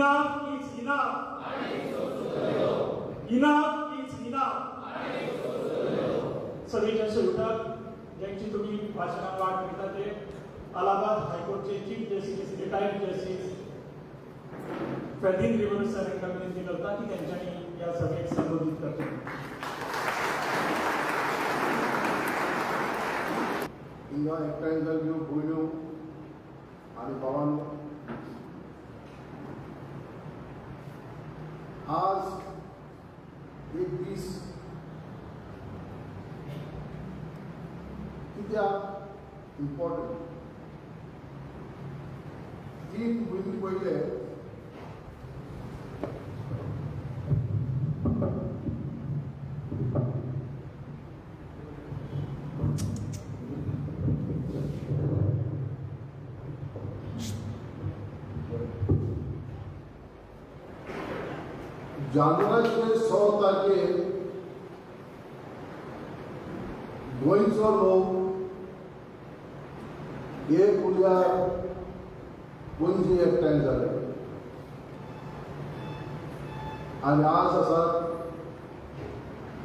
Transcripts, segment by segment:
Enough is enough. Enough is enough. सभेच्या शेवटाक ज्यांची तुम्ही भाशणां वाट पळयता ते Allahabad हायकोर्टचे chief justice, retired justice Ferdino Ribeiro sir हांकां विनंती करता की त्यांच्यानी या सभेक संबोधित करचे. हिंगा एकठांय जाल्ल्यो भयण्यो आनी भावांनो, आज एक दीस कित्याक इम्पॉर्टंट? 3 म्हयने पयले जानेवारीचे 100 तारखेर गोंयचो लोक एक उल्यार पणजी एकठांय जाले आनी आज आसात,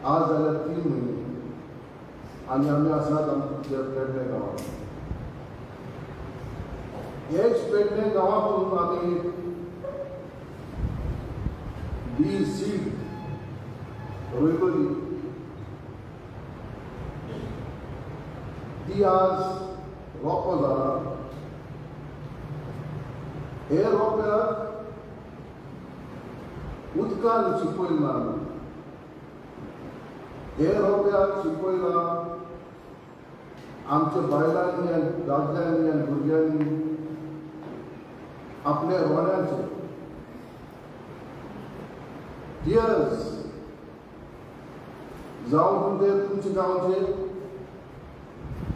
आज जाले 3 म्हयने आनी आमी आसात आमच्या पेडणे गांवांत. हेच पेडणे गांवांतून आमी बी सीड रोयतली, ती आज रोपो जाला. हे रोप्याक उदकान शिंपयला आमी. हे रोप्याक शिंपयला आमच्या बायलांनी आनी दादल्यांनी आनी भुरग्यांनी आपल्या रोण्याचे टियर्स, जावं ते तुमच्या गांवचे,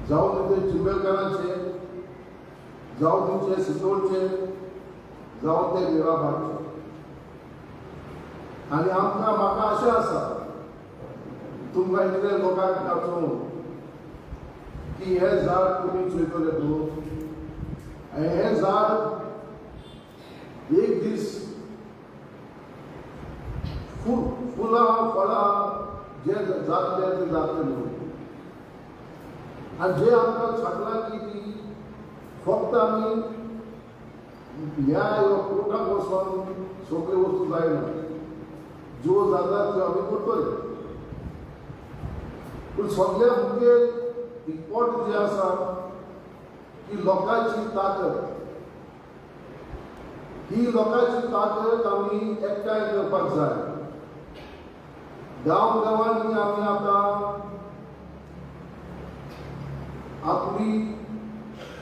जावं ते चिंबेलकारांचे, जावं तुमचे सितोळचे, जावं ते मिराबागचे. आनी आमकां, म्हाका आशा आसा तुमकां इतले लोकांक दाखोवन की हे झाड तुमी चोयतले तूं आनी हें झाड एक दीस फुलां फळां जे जातले ते जातले म्हणून. आनी जे आमकां सांगलां की ती फक्त आमी न्याय वा कोर्टाक वचोन सगळ्यो वस्तू जायना, ज्यो जाता त्यो आमी करतले. पूण सगळ्या मुखेल इम्पॉर्टंट जें आसा की लोकांची ताकद, ही लोकांची ताकद आमी एकठांय करपाक जाय. गांव गांवांनी आमी आतां आपली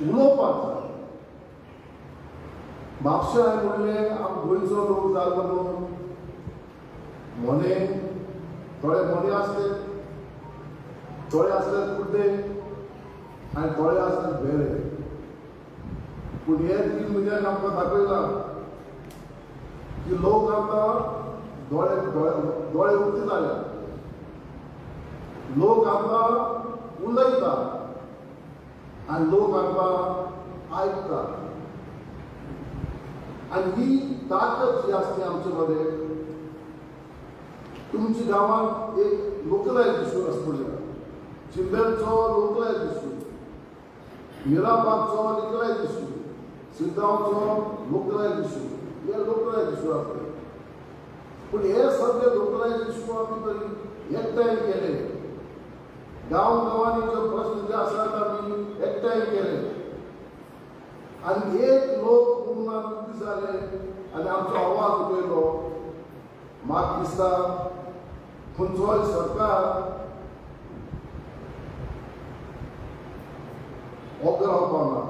उलोवपाक जाय. म्हापशा हांवें म्हणलें, आम गोंयचो लोक जालो म्हणून मोने, थोडे मोने आसले, थोडे आसले कुड्डे आनी थोडे आसले बेरे. पूण हे 3 म्हयन्याक आमकां दाखयलां की लोक आतां दोळे दोळे दोळे उक्ते जाल्या, लोक आमकां उलयता आनी लोक आमकां आयकता. आनी ही ताकद जी आसता आमचे मदें, तुमच्या गांवांत एक लोकलायज इशू आसतलो, चिंबेलचो लोकलायज इशू, मिराबागचो लोकलायज इशू, सिद्दांवचो लोकलायज इशू, हे लोकलायज इशू आसले. पूण हे सगळे लोकलायज इशू आमी तरी एकठांय केले, गांव गांवांनी जे प्रश्न जे आसात आमी एकठांय केले आनी एक लोक म्हणून आमी उबे जाले आनी आमचो आवाज उठयलो. म्हाका दिसता खंयचोय सरकार ओगो रावपाक ना.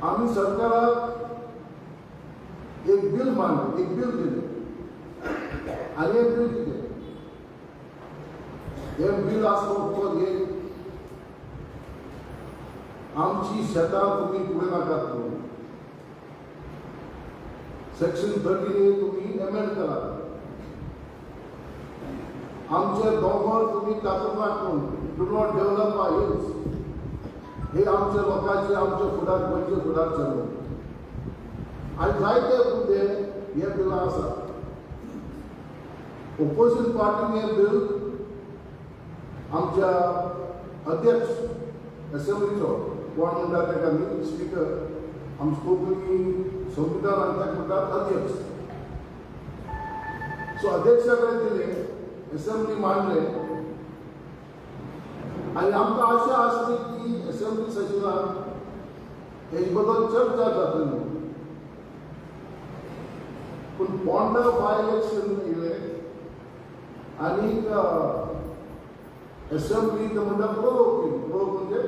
आमी सरकाराक एक बील मांडलें, एक बील दिलें. आनी हें बील कितें? हें बील आसलो तो एक आमची शेतां तुमी फुडें नाकात म्हणून सेक्शन 13 ए तुमी एमेंड करात, आमचे दोंगर तुमी कातरनाक म्हणून, do not develop our hills. हे आमच्या लोकांचे, आमचे फुडार, गोंयचे फुडार चलो. आनी जायते मुद्दे हे बिलां आसा. ओपोजिशन पार्टीन हें बील आमच्या अध्यक्ष असेंब्लीचो, कोण म्हणटा ताका आमी स्पिकर, आमचे कोंकणी संविधानान ताका म्हणटात अध्यक्ष. सो अध्यक्षा कडेन दिलें, असेंब्ली मांडलें आनी आमकां आशा आसली की असेंब्ली सेशनान हेजे बद्दल चर्चा जातली म्हणून. पूण पोंडा बाय इलेक्शन येयलें आनीक असेंब्ली ते म्हणटा प्रोरोग केली. प्रोरोग म्हणजे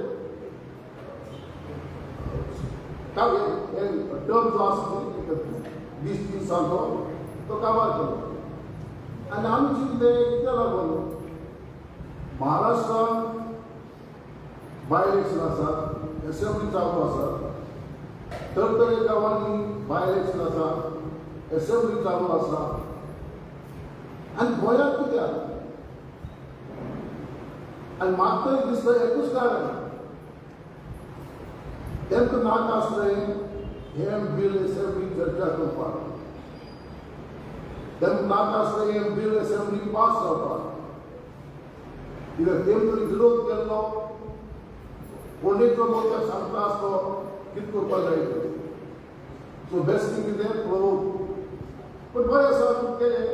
टर्म जो आसा 20 दिसांचो तो काबार केलो. आनी आमी चिंतलें, कित्याक लागून महाराष्ट्रान बाय इलेक्शन आसा, असेंब्ली चालू आसा, तरतरे गांवांनी बाय इलेक्शन आसा, असेंब्ली चालू आसा, आनी गोंयांत कित्याक? आनी म्हाका तरी दिसता एकूच कारण, तांकां नाका आसलें हें बील असेंब्ली चर्चा करपाक, तांकां नाका आसलें हें बील असेंब्ली पास जावपाक. कित्याक तेम तरी विरोध केल्लो, फोंडेचो लोक सांगता आसलो कितें करपाक जाय तें. सो बेस्ट कितें प्रोरोग. पूण बरें आसा, तूं केलें.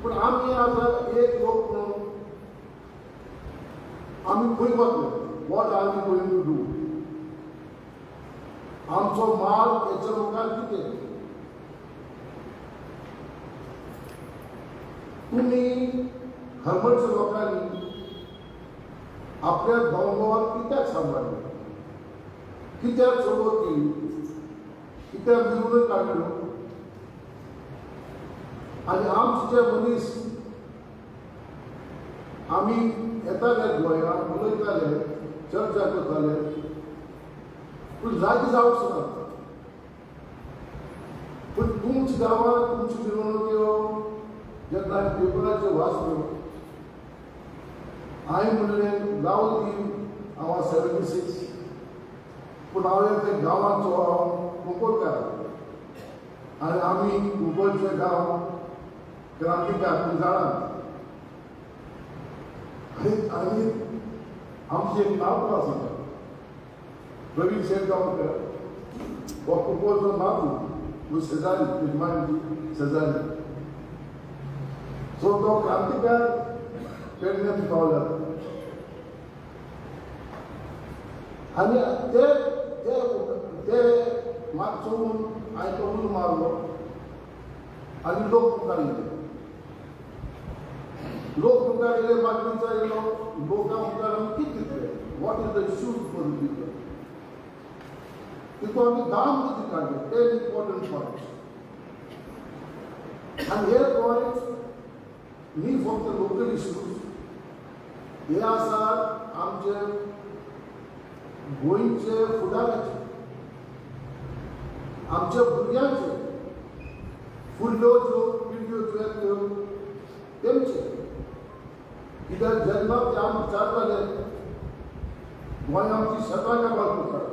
पूण आमी आतां एक लोक म्हणून आमी खंय वतले? What are we going to do? आमचो मार्ग हेच्या मुखार कितें? तुमी हरमलच्या लोकांनी आपल्या दोंगर कित्याक सांबाळ्ळें, कित्याक चळवळ केली, कित्याक मिरवणूक काडल्यो? आनी आमचे मनीस आमी येताले गोंयांत, उलयताले, चर्चा करताले, पूण जागे जावंक ना. पूण तुमच्या गांवांत तुमच्यो मिरवणुक्यो जेन्ना हांवें पेपराचेर वाचल्यो, हांवें म्हणलें, जावं दी, हांव 76, पूण हांवें ते गांवाचो, हांव कुंकळकार आनी आमी कुंकळचे गांव क्रांतिकार, तुमी जाणात. आनी आमचें एक नांव आसा, प्रवीण शेटगांवकर, हो कुंकळचो नातू, तो शेजारी, यजमानची शेजारी. सो तो क्रांतिकार पेडण्यात पावला. आनी ते ते ते मातसो हांवें तो उलो मारलो आनी लोक मुखार येयले. लोक मुखार येयले, मागीर विचारिल्लो लोकां मुखार आमी कितें दितले? What is the issues for the people? तितून आमी 10 मुद्दे काडले, 10 इम्पॉर्टंट पॉयंट्स. आनी हे पॉयंट्स न्ही फक्त लोकल इश्यूज, हे आसात आमचे गोंयचे फुडाराचे, आमच्या भुरग्यांचे, फुडल्यो ज्यो पिळग्यो ज्यो येतल्यो तेमचे. कित्याक जेन्ना ते आमी विचारताले, गोंय आमची शेतां काबार करतात,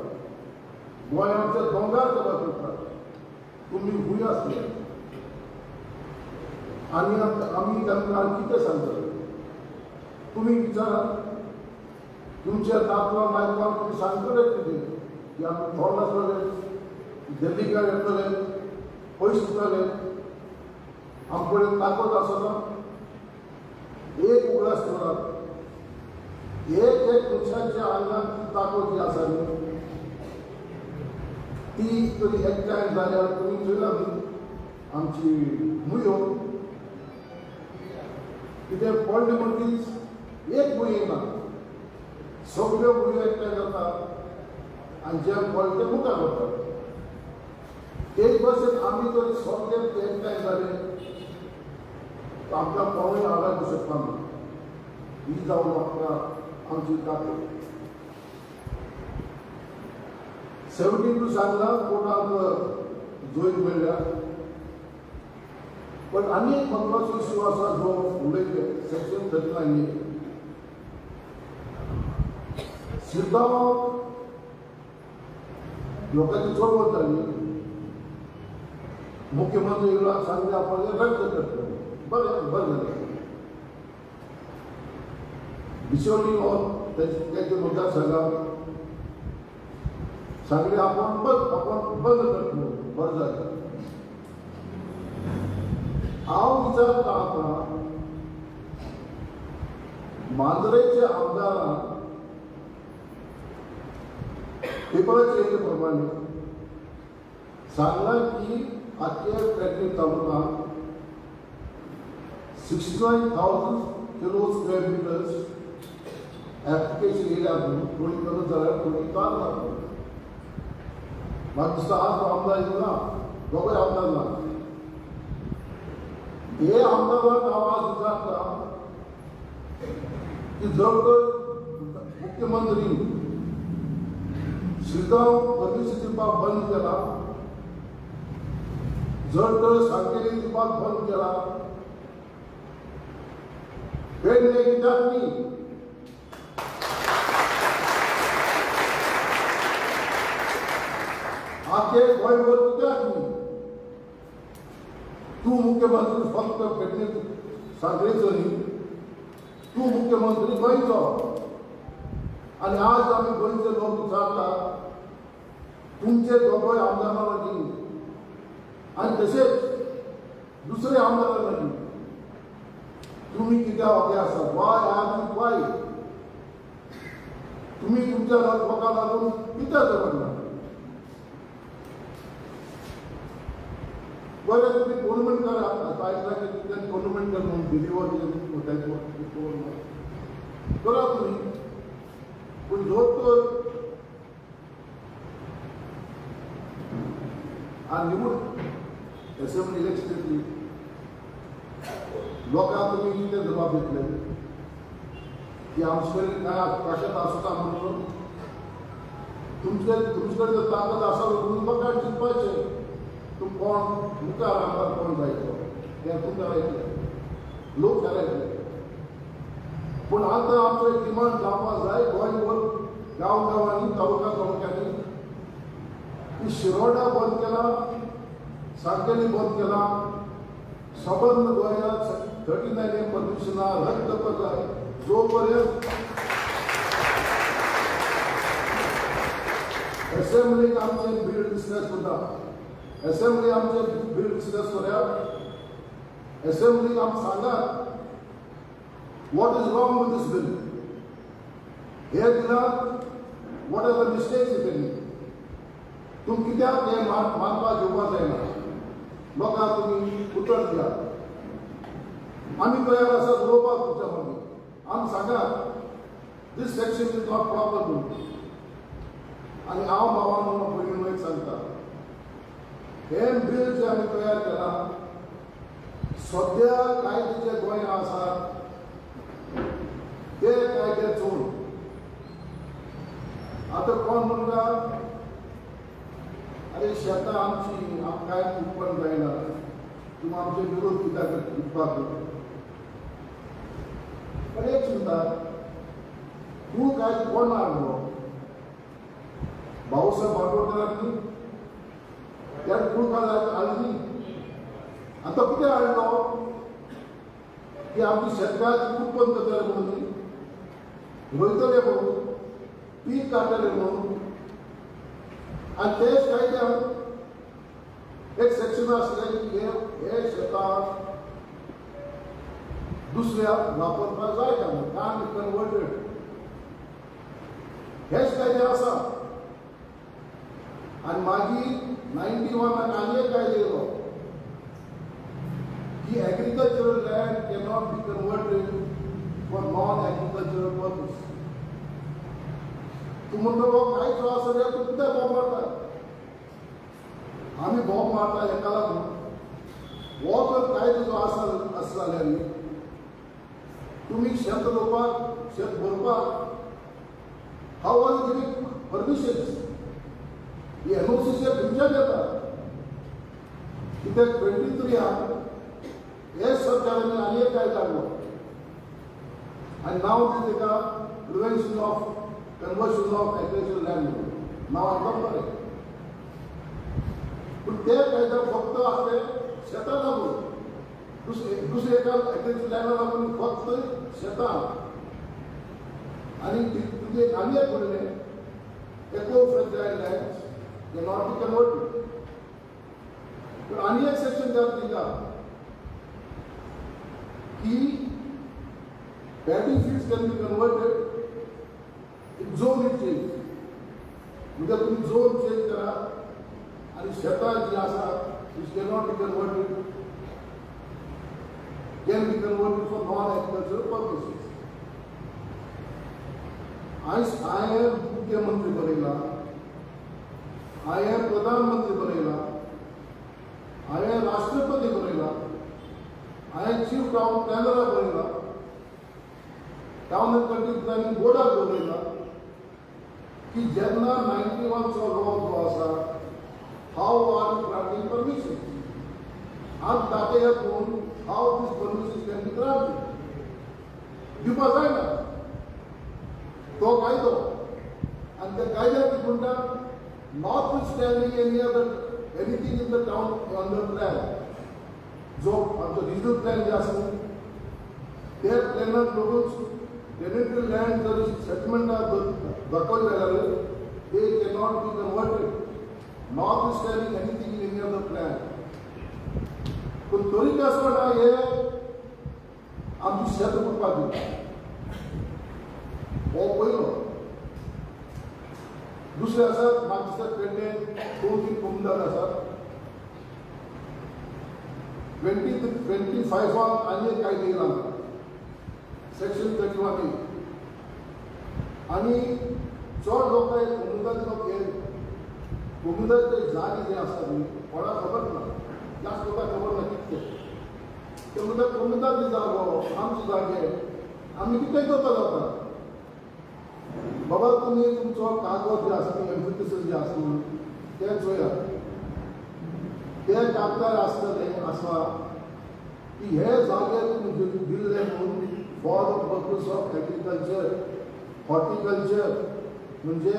गोंय आमचे दोंगर काबार करतात, तुमी खूंय आसले? आनी आमी तांकां कितें सांगतले? तुमी विचारात तुमच्या नातवां नायकांक, तुमी सांगतले कितें की आमी थोड आसतले, दिल्लीकार येतले, पयस दितले, आमचे कडेन ताकद आसना? एक उगडास दवरात, एक एक मनशाच्या आंगान ती ताकद जी आसा न्ही, ती तरी एकठांय जाल्यार तुमी चोयला न्ही आमची मुयो कितें पडले म्हणटीच एक मूय येना, सगळ्यो मुयो एकठांय जाता आनी जे पडले ते मुखार वतात. तेच भशेन आमी जर सगळे एकठांय जाले तर आमकां कोणूय आदार शकता ना. ही जावन आमकां आमची ताकद. 72 सांगला कोर्टाक जैत मेळ्ळ्या. पण आनी एक म्हत्वाचो इश्यू आसा जो उलयले, सेक्शन 39. सिरगांव लोकांची चळवळ जाली. मुख्यमंत्री सांगले आपण रद्द करतले. बरें बरें जालें. बिचोली हो तेंचे मतदारसंघात सांगले आपण बंद करतलो. बरें जालें. हांव विचारता आतां मांद्रेच्या आमदारान पेपराचे येयल्ले प्रमाणे सांगलां की आख्खे Pedne taluka 69,000 kilo square meters application येयल्या म्हणून थोडी कमी जाल्यार थोडी चालना. म्हाका दिसता आज तो आमदार ना, दोगूय आमदार ना. हे आमदाराक हांव आज विचारता की जर तर मुख्यमंत्री शिरगांव परमिशन दिवपाक बंद केला, जर तर सांगेली दिवपाक बंद केला, पेडणे कित्याक न्ही? आखे गोंयभर कित्याक न्ही? तूं मुख्यमंत्री फक्त पेडणे सांगेचो न्ही, तूं मुख्यमंत्री गोंयचो. आनी आज आमी गोंयचे लोक विचारता तुमचे दोगोय आमदारां लागीं आनी तशेंच दुसरे आमदारां लागीं, तुमी कित्याक ओगे आसा? Why are you why? तुमी तुमच्या लोकां लागून कित्याक झगडना? बरें, तुमी टोर्नामेंट करा. आतां आयकलां की तुमच्यान टोर्नामेंट कर म्हणून दिल्लीवर करा तुमी. पूण जो तर आनी निवड एसेंब्ली इलेक्शन येतली, लोकांक तुमी कितें जबाब दितले की आमचे कडेन काय ताकद आसता म्हणून? तुमचे कडेन जर ताकद आसा म्हणून लोकांक चिंतपाचें तूं कोण मुखार आमदार कोण जायतो तें तुमकां येतलें, लोक थारायतले. पूण आतां आमचो एक डिमांड जावपाक जाय गोंयभर गांव गांवांनी तालुका तालुक्यांनी की शिरोडा बंद केला, सांगेली बंद केला, सबंद गोंयांत 39A परमिशनां रद्द करपाक जाय. जो पर्यंत एसेंब्लीक आमचें बील डिस्कस करता, एसेंब्ली आमचें बील डिस्कस करूया, एसेंब्लीक आमी सांगात what is wrong with this bill, हे बिलात what are the mistakes if any, तुमी कित्याक हें मानपाक घेवपाक जायना. लोकांक तुमी उतर दियात, आमी तयार आसात उलोवपाक तुमच्या मागीर. आमी सांगात this section is not proper म्हणून. आनी हांव भावान भयणीन एक सांगता, हें बील जें आमी तयार केलां सद्या कायदे जे गोंयांत आसात ते कायदे चोवन आतां कोण म्हणटा अरे शेतां आमची, आमकां कांय उत्पन्न जायना, तूं आमचे विरोध कित्याक विकपाक? पण एक चिंता, तूं कांय कोण हाडलो? भाऊसाहेब बांदोडकरांनी त्या कूळ हाडली न्ही. आतां कितें हाडलो की आमची शेतकार उत्पन्न करतले म्हणून न्ही, रोयतले म्हणून, पीक काडटले म्हणून. आनी तेच कायद्यान एक सेक्शन आसलें की हे शेतां दुसऱ्या वापरपाक जाय काय कान कन्वर्टेड, हेच कायदे आसा. आनी मागीर 91 आनी एक कायदो येयलो की agricultural land cannot be converted for non agricultural purpose. तूं म्हणटा हो कांयच आसा जाल्यार तूं कित्याक बोंब मारता? आमी बोंब मारता हेका लागून हो जर कायदो जो आसा आसा जाल्यार तुमी शेत रोवपाक, शेत भरपाक हाव was giving permissions? ही एनओसीचे खंयच्यान येता? कित्याक 23 हे सरकारान आनी एक कायदो हाडलो आनी नांव दिलें ताका prevention of conversion of agriculture land म्हणून. नांव आयकप बरें. पूण ते कायदा फक्त आसले शेतां लागून, दुसरे दुसरे एका एग्रीकल्चर लँडा लागून, फक्त शेतां. आनी तुजें आनी एक म्हणलें, eco fragile lands cannot be converted. पूण आनी एक सेक्शन त्यात दिला की paddy fields can be converted if zone is changed. म्हणजे तुम्ही झोन चेंज करा आणि शेतां जी आसा which cannot be converted can be converted for non-agricultural purposes. हांवें मुख्यमंत्री बरयला, हांवें प्रधानमंत्री बरयला, हांवें राष्ट्रपती बरयला, हांवें चीफ टावन प्लॅनराक बरयला, टावन अँड कंट्री प्लॅनिंग बोर्डाक बरयला की जेन्ना 91चो लॉ जो आसा, how are you granting permission? आज दाखया पूण how this permission can be granted? दिवपा जायना तो कायदो. आनी त्या कायद्यात कितें म्हणटा? Notwithstanding any other anything in the town under plan, जो आमचो रिजनल प्लॅन जे आसा, त्या प्लॅनाक लोकूच टेनेंटल लँड जर सेटलमेंटाक दाखयले जाल्यार they cannot be converted, not standing anything in any other plan. पूण तरी आसतना हे आमची शेत बुडपाची हो पयलो. दुसरें आसा, म्हाका दिसता पेडणे दोन तीन कोमुनिदाद आसात. 2025 आनी एक कायदे येयला, सेक्शन 31 ए. आनी चड लोक हे कोमुनिदाद लोक, हे कोमुनिदादचे जागे जे आसा न्ही, कोणाक खबर ना, जास्त लोकांक खबर ना कितके. ते म्हणटा, कोमुनिदाद जागो आमचे जागे, आमी कितें करता जाता. बाबा, तुमी तुमचो कागद जे आसा न्ही, एम्फिट्युसीस जे आसा न्ही, ते चोयात. ते कागदार आसतले आसा की हे जागे तुमी दिल्ले म्हणून for the purpose of agriculture, horticulture, म्हणजे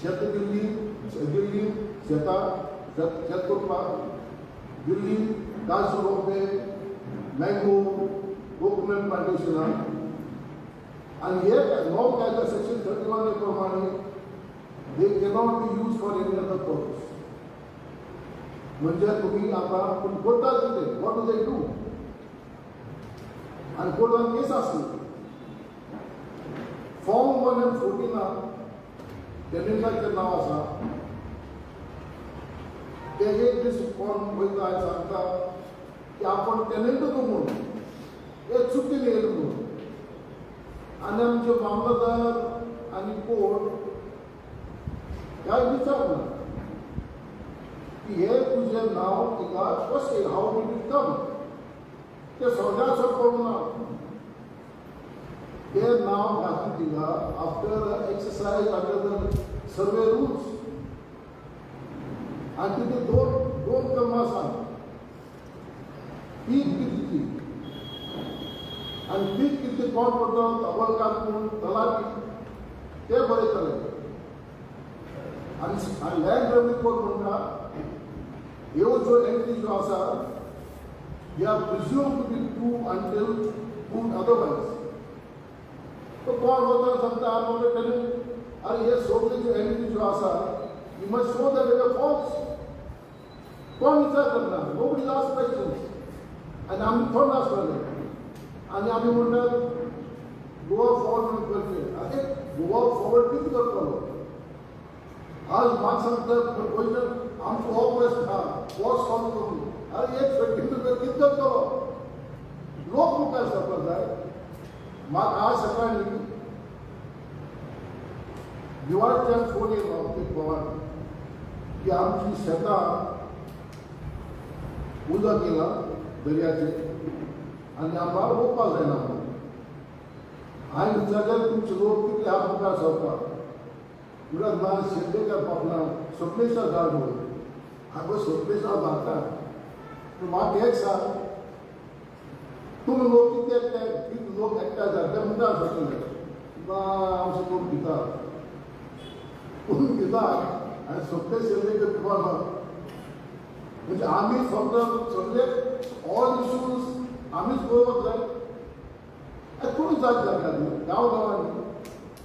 शेत दिल्ली दिल्ली शेतां, शेत शेत करपाक दिल्ली, काजू रोपे, मँगो, कोकोनट प्लांटेशनां. आनी हे नवो कायदो सेक्शन 31 प्रमाणे they cannot be use for any other purpose. म्हणजे तुम्ही आता पूण करता कितें? What do they do? आनी कोर्टान केस आसली. फॉर्म 1 अँड 14 टेनंटाचें नांव आसा. ते एक दीस कोण वयता आनी सांगता की आपण टेनंटूच म्हणून, हे चुकीन येयलें म्हणून. आनी आमचे मामलतदार आनी कोर्ट ह्या विचारना की हे तुजें नांव तिका कशें, how did it come? ते सगळ्या करूं ना. ते नांव घातली तिका after exercise under the survey rules. आनी तितून दोन दोन कलमां आसा, पीक कितली आनी पीक कितली कोण करता, हवलकार कोण, तलाठी, ते बरयतले. आनी आनी लँड रेव्हन्यू कोड म्हणटा, ह्यो ज्यो एंट्री ज्यो आसा, they are presumed to be true until proved otherwise. तो कोण वता सांगता हांव टेनंट. अरे, हे सगळे ज्यो एंट्री ज्यो आसा, you must show that they false. कोण विचार करना? Nobody ask questions. आनी आमी थंड आसतले आनी आमी म्हणटात गोवा फॉरवर्ड म्हणून करचें. अरे, गोवा फॉरवर्ड कितें करतलो? आज म्हाका सांगता क्वेश्चन, आमचो हो प्रश्न आहा, हो सॉल्व करूं. अरे, एक फॅक्टरी कितें करतलो? लोक मुखार सरपाक जाय. म्हाका आज सकाळी दिवाळच्यान फोन येयलो एक भावान की आमची शेतां उदक येयलां दर्याचें आनी आमकां रोवपाक जायना म्हणून. हांवें विचारलें, तुमचे लोक कितले आहा मुखार सरपाक? म्हणल्यार ना, शेड्डेकार पापना स्वप्नेश्वर झाड म्हणून. हांवें स्वप्नेश्वर धाडटा, पूण म्हाका एक सांग, तुमी लोक कितले एकठांय, कितले लोक एकठांय जाता ते म्हणटा आसतले ना, आमचे लोक भिता. कोण भिता? आनी स्वप्नेश शेल्डेकर कोण? म्हणजे आमी फक्त सगळे ऑल इश्यूज आमीच पळोवपाक जाय. कोणी जात जाता गांव गांवांनी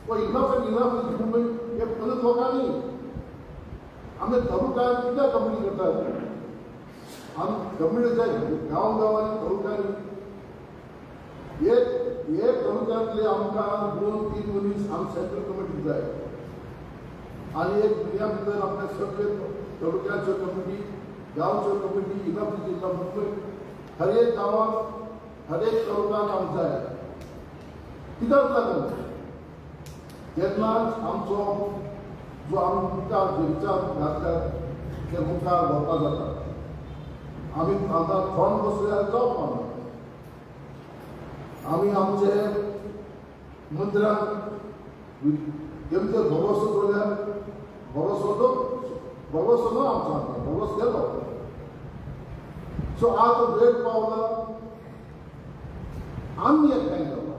वो इनफ एंड इनफ मुवमेंट हे परत लोकांनी आमी तालुक्यान कित्याक कमिटी करतात? आमी कमिटी जाय गांव गांवांनी तालुक्यांनी. एक एक तालुक्यांतले आमकां 2-3 मनीस आम सेंट्रल कमिटी जाय आनी एक म्हयन्या भितर आपल्या सगळे तालुक्याच्यो कमिटी, गांवच्यो committee, enough is enough movement हर एक गांवांत हर एक तालुक्यांत आमकां जाय. कित्याक लागून तेन्नाच आमचो जो आमी मुखार जे विचार घातल्यात ते मुखार व्हरपाक जाता. आमी आतां थंड बसल्यार जावपा ना. आमी आमचे मंत्र्यांक तेमचेर भरोसो दवरल्यार भरोसो भरोसो ना आमचो, आतां भरोसो गेलो. सो आतां वेळ पावला आमी एकठांय जावपा.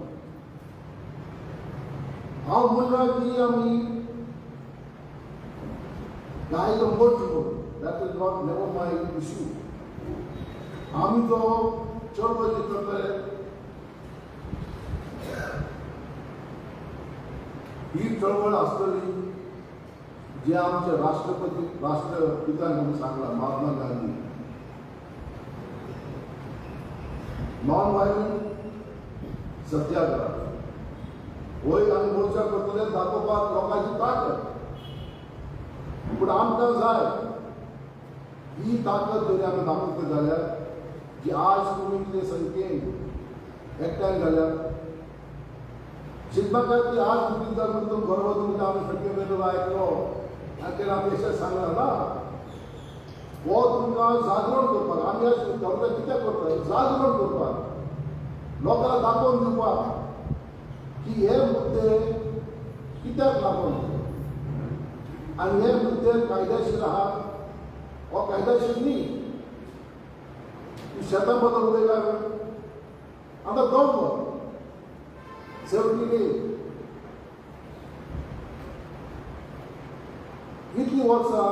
हांव म्हणना की आमी गायलो मोट म्हणून, that is not never my issue. आमी जो चळवळ करतले ही चळवळ आसतली जे आमचे राष्ट्रपती राष्ट्रपितान आमी सांगला, महात्मा गांधी, नॉन व्हायलंट सत्याग्रह. वय आमी मोर्चा करतले दाखोवपाक लोकांची ताकद. पूण आमकां जाय ही ताकद जरी आमी दाखयता जाल्यार जी आज तुमी इतले संख्येन एकठांय जाल्यार चिंतनाका की आज मिटींग जाल म्हणून बरोबर तुमकां आमी संख्ये मेरेन आयकलो आनी तेन्ना आमी अशें सांगलां ना. हो तुमकां जागरण करपाक आमी आज तालुक्यात कित्याक करता? जागरण करपाक, लोकांक दाखोवन दिवपाक की हे मुद्दे कित्याक लागून आनी हे मुद्दे कायदेशीर आहा हो कायदेशीर न्ही. शेतां बद्दल उलयला आतां दोंगर 78 इतलीं वर्सां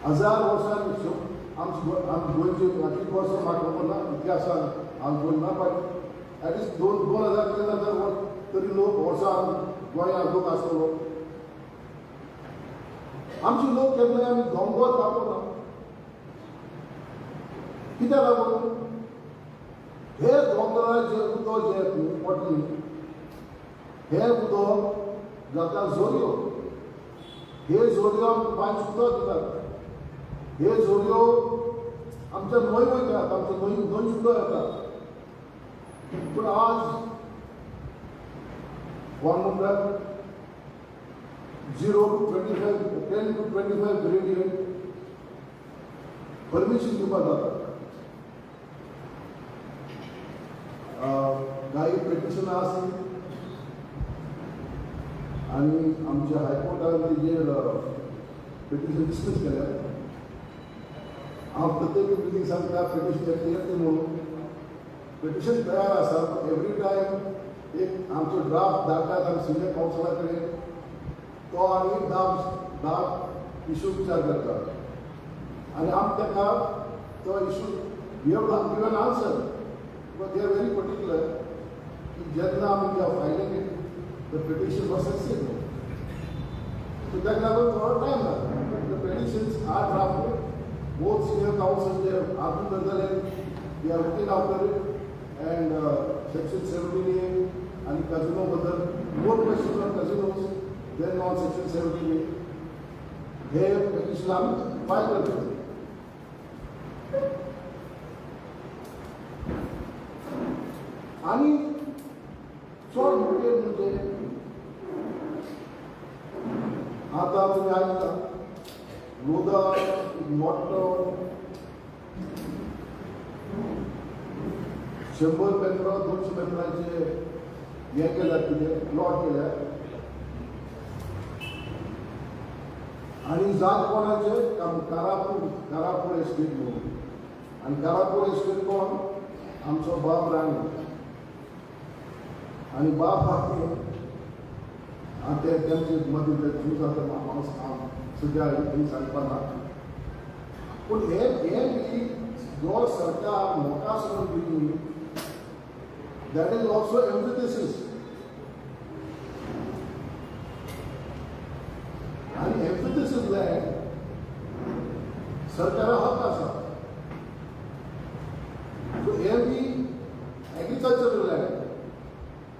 1000 वर्सांनी आमची आमची गोंयची कितलीं वर्सां म्हाका खबर ना, इतिहासान हांव गोंय ना, बट एटलिस्ट 2000 3000 वर्स तरी लोक वर्सां गोंयांत लोक आसतलो. आमचे लोक केन्नाय आमी दोंगर कापना. कित्याक लागून हे दोंगराचे उदक जें पडली हे उदक जाता जोरयो, हे जोरयो आमकां पांच उदक दितात. हे जोरयो आमच्या न्हंय वयतात, आमच्या न्हंय न्हंय उदक येतात. पूण आज कोण म्हणटात 0 to 25, 10 to 25 gradient permission दिवपाक जाता. कांय पिटिशनां आसली आनी आमच्या हायकोर्टान तेजेर पिटिशन डिसमीस केल्या. हांव प्रत्येक मिटींग सांगता पिटिशन येतलें म्हणून. पिटिशन तयार आसा. एवरी टायम एक आमचो ड्राफ्ट धाडटात आमी सिनियर कावन्सिला कडेन, तो आनी 10 इशू विचार करता आनी आमी ताका तो issue we have given answer. But they are very particular की जेन्ना आमी we are filing it the petition was succeed. So ताका लागून थोडो टायम लागता. But the petitions are drafted. Both senior counsel J argue करतले, they are looking after it. And section 17A आनी कजिनो बद्दल more question on casinos then on section 17A hey petition आमी file करतले. आनी चड मुखेल म्हणजे आतां तुमी आयकता लोदा मोठो 100 मेट्रो 200 मेट्रांचे हें केल्यात, कितें प्लॉट केल्यात. आनी जात कोणाचे कारापूर, कारापूर एस्टेट म्हणून. आनी कारापूर एस्टेट कोण? आमचो बाब राणी. आनी बाब राणी आनी ते तेमचे मदीं ते झूज जाता, हांव सद्या थंय सांगपा ना. पूण हे हे बी जो सरकार लोकां सोडून दिली, that is also एम्फिथिसिस. आनी एम्फिथिसिस लँड सरकारा हक आसा. सो हे बी एग्रीकल्चरल लँड,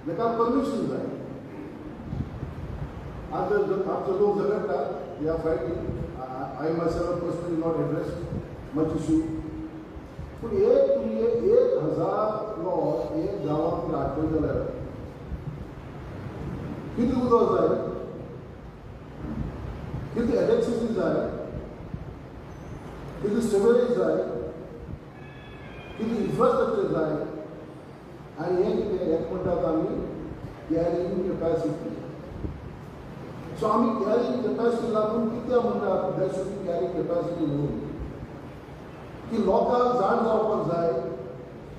ताका परमिशन जाय. आतां आमचो लोक झगडटात, they are fighting. I myself personally not address much issue. पूण एक तुमी 1000 प्लॉट एक गांवांत हाडटले जाल्यार कितें उदक जाय, कितें इलेक्ट्रिसिटी जाय, कितें सिवरेज जाय, कितें इन्फ्रास्ट्रक्चर जाय. आनी हें कितें हें म्हणटात आमी कॅरिंग कॅपॅसिटी. सो आमी कॅरिंग कॅपॅसिटी लागून कित्याक म्हणटात that should be carrying capacity म्हणून, की लोकांक जाण जावपाक जाय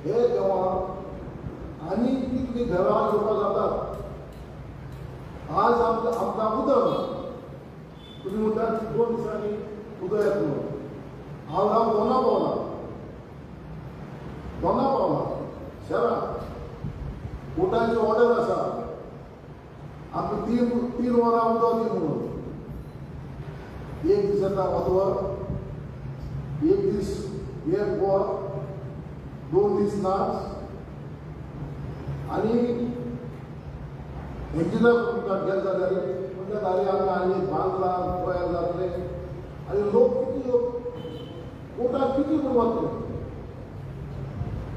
हे गांवांत आनी कितलीं घरां येवपाक जातात. आज आमकां आमकां उदक ना. तुमी म्हणटात 2 दिसांनी उदक येतलो म्हणून. हांव हांव दोना पावला, दोना पावला शहरात कोर्टाची ऑर्डर आसा आमकां 3 3 वरां उदक दी म्हणून. एक दीस येता अर्दवर, एक दीस एक वर, 2 दीस नाच. आनी इंजिनियर गेले जाल्यार म्हणटात, अरे आमी आनी बांदला, तयार जातले. आनी लोक कितले, लोक कोर्टात कितले म्हणून वतले?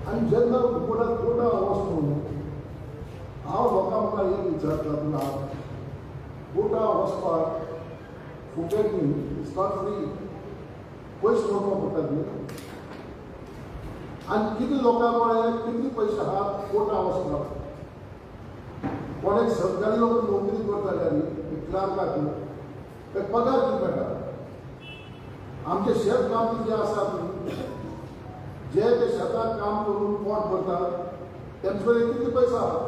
आनी जेन्ना कोर्टात कोर्टा वच म्हणून हांव लोकां मुखार एक विचारता, पूण हांव कोर्टा वचपाक फुकट न्ही, it's not free. पयशे मोडपाक पडटात न्ही. आनी कितले लोकां कडेन कितले पयशे आहा कोर्टा वचपाक? कोण एक सरकारी लोक नोकरी करता जाल्यार, एक क्लार्काक ताका पगार कितें मेळटा? आमचे शेत कामती जे आसात न्ही, जे ते शेताक काम करून पोट भरतात, तेमचे कडेन कितले पयशे आहा?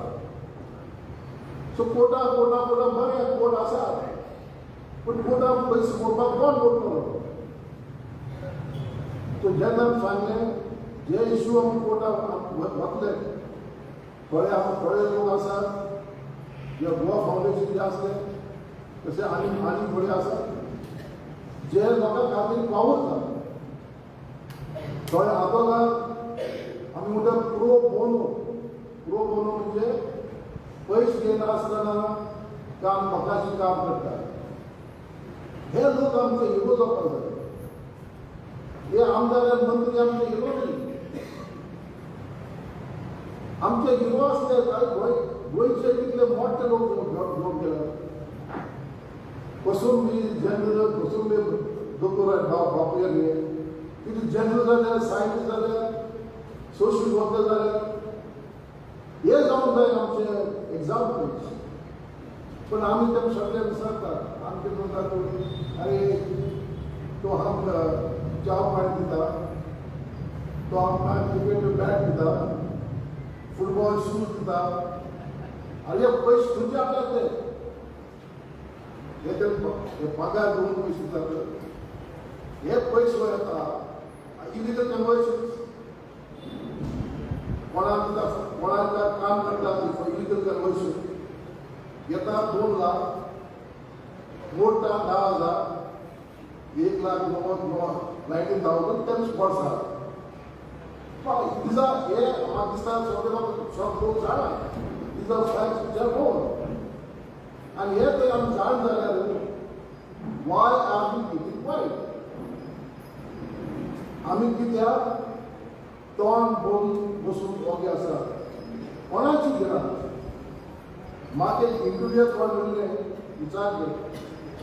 सो कोर्टा कोर्टा कोर्टा बरें, कोर्ट आसा, पूण कोर्टाक पयशे मोडपाक कोण मोडटलो? सो जेन्ना आमी सांगलें, जे इशू आमी कोर्टाक वतले, थोडे आमी थोडे लोक आसात जे गोवा फावंडेशन जे आसले, तशे आनी आनी थोडे आसात जे लोकां खातीर वावुरतात. थोडे आदोगाद, आमी म्हणटात प्रो बोनो. प्रो बोनो म्हणजे पयशे घेनासतना काम, लोकांचें काम करतात. हे लोक आमचे हिरो जावपाक जाय. हे आमदार आनी मंत्री आमचे हिरो न्ही. आमचे हिरो आसले काय गोंय गोंयचे कितले मोठे लोक घेवन गेले. कोसंबी जनरल, कोसंबी दोतोर बापूय न्ही, कितें जनरल जाले, सायंटिस्ट जाले, सोशल वर्कर जाले, हे जावंक जाय आमचे एग्जाम्पल्स. पण आमी ते सगळे विसरतात. आमचे म्हणटात, अरे तो आमकां च्या पाणी दिता, तो आमकां क्रिकेट बॅट दिता, फुटबॉल शूज दिता. अरे हे पयशे खंयचे हाडटात ते? हे ते हे पगार घेवन पयशे दितात. हे पयशे येता इलिगल कन्वर्शन. कोणाक दिता, कोणाक काम करता, इलिगल कन्वर्शन. येता 2 लाख, मोडटा 10,000, 1 लाख 90 19,000 तेच स्पॉट्स आहा. These are हे म्हाका दिसता सगळे लोक, सगळे लोक जाणा, these are facts which are known. आनी हे तर आमी जाण जाल्यार why are we keeping quiet? आमी कित्याक तोंड बंद बसून ओगे आसा? कोणाची घेना. म्हाका एक इंटरव्यूआत कोण म्हणलें, विचारलें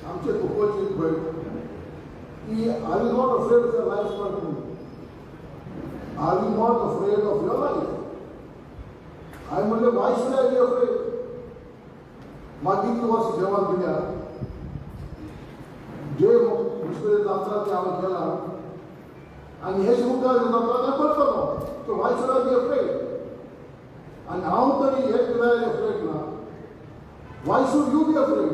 आमचे गोपालची भयण की, "Are you not afraid of your life?" म्हणून, "Are you not afraid of your life?" हांवें म्हणलें, "Why should I be afraid? म्हाका इतलें वर्स देवान दिल्या, जे मुश्किल जात्रा ते हांवें केलां आनी हे मुखार जात्रा तें करतलो. So why should I be afraid? आनी हांव तरी हे पिरायेर अफ्रेड ना, why should you be afraid?"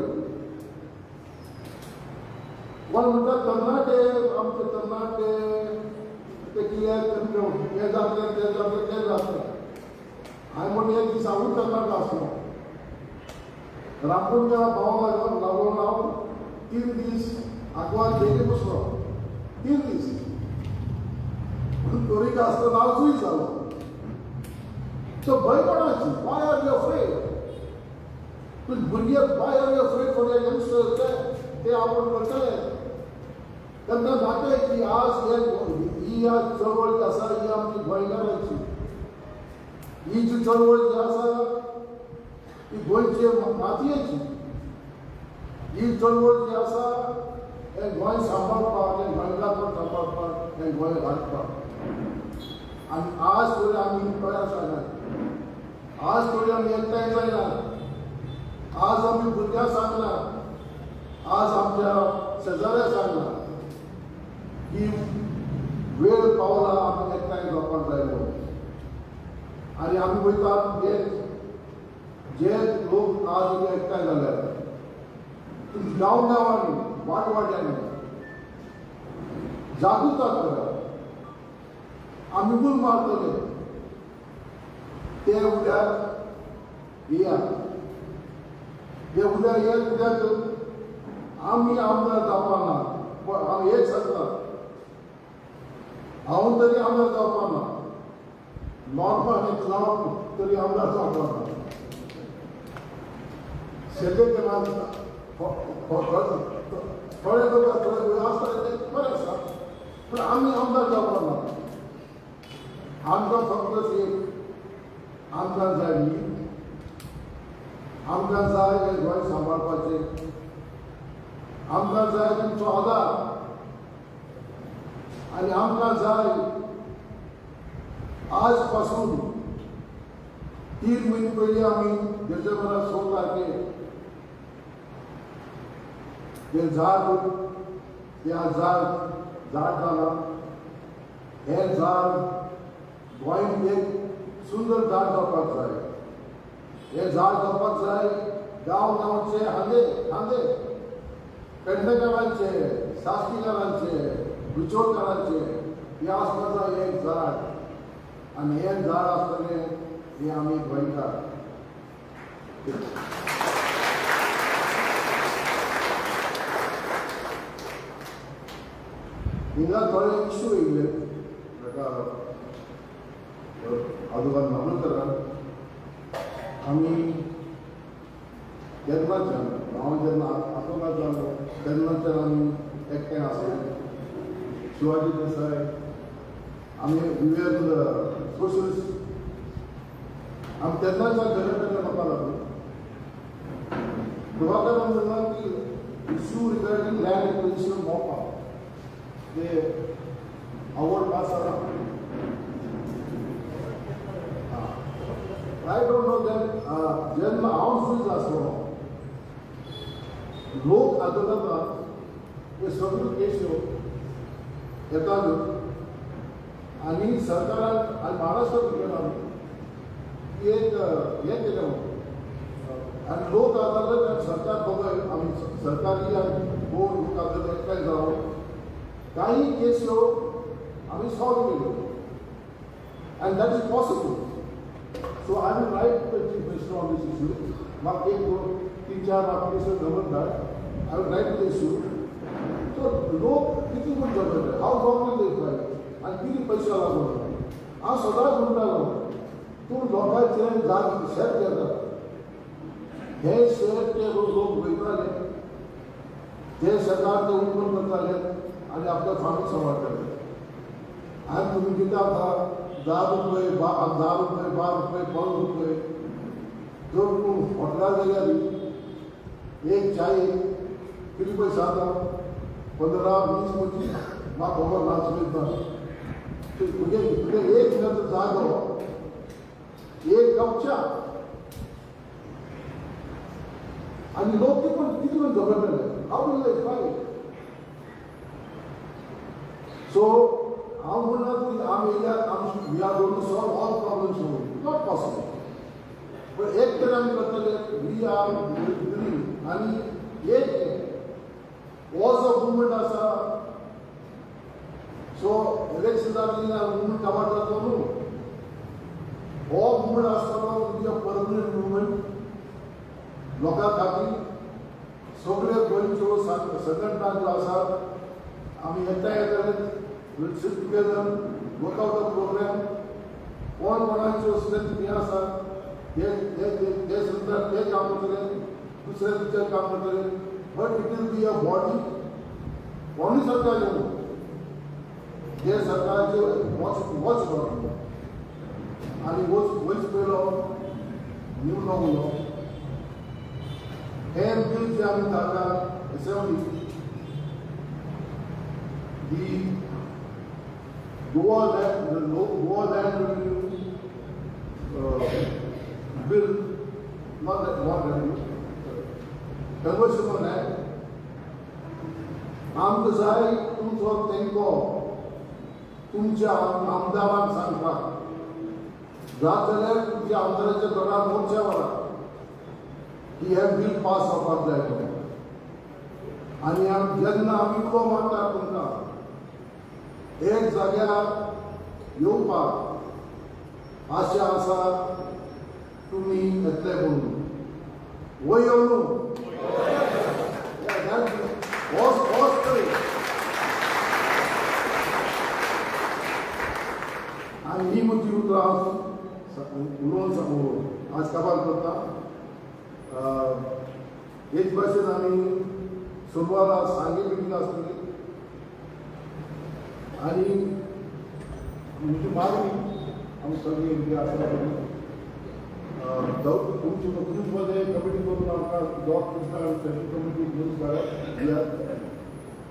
कोण म्हणटा तरणाटे, आमचे तरणाटे ते कितें हें जातलें, तें जातलें, तें जातलें. हांवें म्हणलें, एक दीस हांवूय तरणाटो आसलो. रामकुंडा भाव लागून हांव 3 दीस आगवाद जेली बसलो, 3 दीस. म्हणून तोरीक आसतना हांव जुईज जालो. सो भंय कोणाची? Why are you afraid? भुरगे, why are you afraid for youngsters? ते आपूण करतले. तेन्ना दाखय की आज हे ही आज चळवळ जी आसा, ही आमची गोंयकारांची. ही जी चळवळ जी आसा, ही गोंयचे मातयेची. ही चळवळ जी आसा, हे गोंय सांबाळपाक, हे गोंयकारपण सांबाळपाक, हे गोंय घालपाक. आनी आज तरी आमी तयार जायना, आज तरी आमी एकठांय जायना, आज आमी भुरग्यांक सांगला, आज आमच्या शेजाऱ्या सांगला की वेळ पावला, आमी एकठांय जावपाक जाय म्हणून. आनी आमी वयतात, जे जे लोक आज एकठांय जाल्यात, गांव गांवांनी, वाडवाड्यांनी जागृता करा. आमी उल मारतले, ते उद्या येया. ते उद्या येत, उद्या आमी आमदार जावपाना. पण हांव एक सांगता, हांव तरी आमदार जावपाना, नॉर्मल एक जावप तरी आमदार जावपाना. शेल्ले थोडे लोक, थोडे आसता, ते बरें आसा, पूण आमी आमदार जावपाना. आमकां फक्त एक आमकां जाय नीत, आमकां जाय हें गोंय सांबाळपाचें, आमकां जाय तुमचो आदार आनी आमकां जाय आज पासून 3 म्हयने पयलीं आमी डिसेंबरा 6 तारखेर ते झाड, त्या झाड झाड जाला. हें झाड गोंय एक सुंदर झाड जावपाक जाय. हें झाड जावपाक जाय गांव गांवचे हांदे हांदे, पेडणेकारांचे, साश्टीकारांचे, बिचोलकारांचे, हे आसपाक जाय एक झाड. आनी हें झाड आसतलें हे आमी गोंयकार. हिंगा थोडे इश्यू येयले ताका आजोबा म्हार्दोळकरान. आमी जेन्नाच्यान, हांव जेन्ना आजोबा जालो तेन्नाच्यान आमी एकठांय आसले. शिवाजी देसाय, आमी we were socialist. आमी तेन्नाच्यान घरा वचपाक लागलो. प्रभाकरान म्हणलां की issue regarding land acquisition Mopa ते अवॉर्ड पास जाला. I don't know that. जेन्ना हांव जुईज आसलो, लोक अदालतान हे सगळ्यो केश्यो येताल्यो आनी सरकारान आनी महाराष्ट्र सरकारान एक हें केलें म्हणून. आनी लोक अदालत आनी सरकार बघय, आमी सरकारी आनी बोर्ड लोक अदालत एकठांय जावन काही केस्यो आमी सॉल्व केल्यो and that is possible. So I will write to the Chief Minister on this issue. म्हाका एक, दोन, तीन, चार म्हाका केस्यो खबर धाड. I will write the issue. So लोक कितें म्हूण जगयले, how long will they fight आनी कितें पयशे लागून. हांव सदांच म्हणटालो, तूं लोकांचे जाग शेत घेता, हे शेत ते लोक वयताले, ते शेतार ते उत्पन्न करताले आनी आपल्या फार्मींग सांबाळटाले. आनी तुमी कितें आतां 10 रुपये, 10 रुपये, 12 रुपये, 15 रुपये. जर तूं हॉटेलार गेल्यार एक चाय कितले पयशे जाता? 15, 20, 25, म्हाका खबर ना, सुद्दां तुगे तुगे एक मिनट जागो, एक कप च्या. आनी लोक कितें कितें म्हण झगडटले? How will they fight? So हांव म्हणना की आमी येयल्यार आमी we are going to solve all problems. Not possible. पण एक तरी आमी करतले. We are आनी एक हो जो मुवमेंट आसा, सो इलेक्शन जातली ना मुवमेंट काबार जातलो न्हू. हो मुवमेंट आसतलो म्हणजे परमनंट मुवमेंट लोकां खातीर. सगळे गोंयच्यो संघटना ज्यो आसात, आमी एकठांय येतले, we'll sit together, work out a program. कोण कोणाच्यो स्ट्रेंथ खंय आसा ते ते ते सुद्दां ते काम करतले, दुसरे दुसरे काम करतले, but it will be a body. कोणूय सरकार येवं, ते सरकाराचे वॉच वॉच करप आनी वच वयच पयलो न्यू उलो हे बील जे आमी धाडला assembly, the Goa Land Revenue Bill, not that, not revenue, conversion of land. आमकां जाय तुमचो तेंको तुमच्या आमदारांक सांगपाक. जात जाल्यार तुमच्या आमदाराच्या घरात मोर्चा व्हरा की हे बील पास जावपाक जाय म्हणून. आनी जेन्ना आमी उलो मारता तुमकां एक जाग्यार येवपाक, आशा आसा तुमी येतले म्हणून. वय येवं न्हू होच होच तरी. आनी ही म्हजी उतरां हांव उलोवन आज काबार करता. हेच भाशेन आमी सोमवारा सांगे मिटींग आसतली आनी म्हजी मागणी आमी सगळी जे आसा तुमची ग्रुपमध्ये कमिटी करून आमकां दोग कृष्णा आनी सेंट्रल कमिटी घेवन दियात.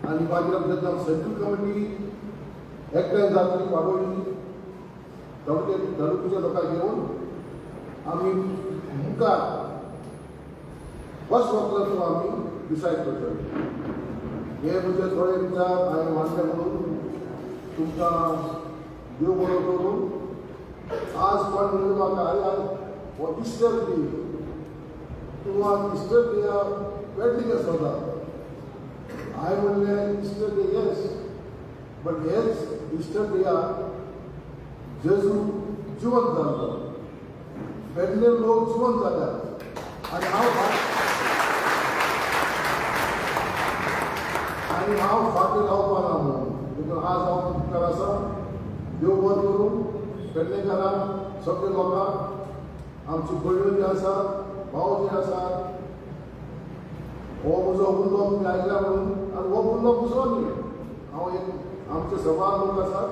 आनी मागीर जेन्ना सेंट्रल कमिटी एकठांय जातली बाबोळी तालुके तालुक्याच्या लोकांक घेवन, आमी मुखार कशें वतले तो आमी डिसायड करतले. हे म्हजे थोडे विचार हांवें मांडले म्हणून तुमकां देव बरो करूं. आज कोण म्हणलें म्हाका, आरे, आज हो इस्टर डे, तूं आज इस्टर डेया वेड्डिंग आसता. हांवें म्हणलें, इस्टर डे येस, बट हेच इस्टर डेया जेजू जिवंत जाल्लो, पेडणे लोक जिवंत जाल्यात आनी हांव फाटीं रावपा ना म्हणून. देखून आज हांव मुखार आसा. देव बरें करूं पेडणेकारांक, सगळे लोकांक, आमची भयण्यो जी आसात, भाव जे आसात. हो म्हजो उल्लो तुमी आयकला म्हणून. आनी हो उल्लो दुसरो न्ही, हांव एक आमचे सभार लोक आसात.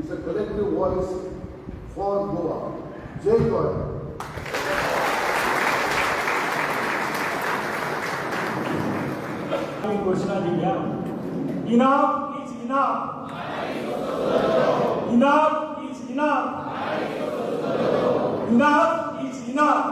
It's a collective voice for Goa. जय गोंय. आमी घोशणा दिल्या, Enough is enough, enough is enough, enough is enough.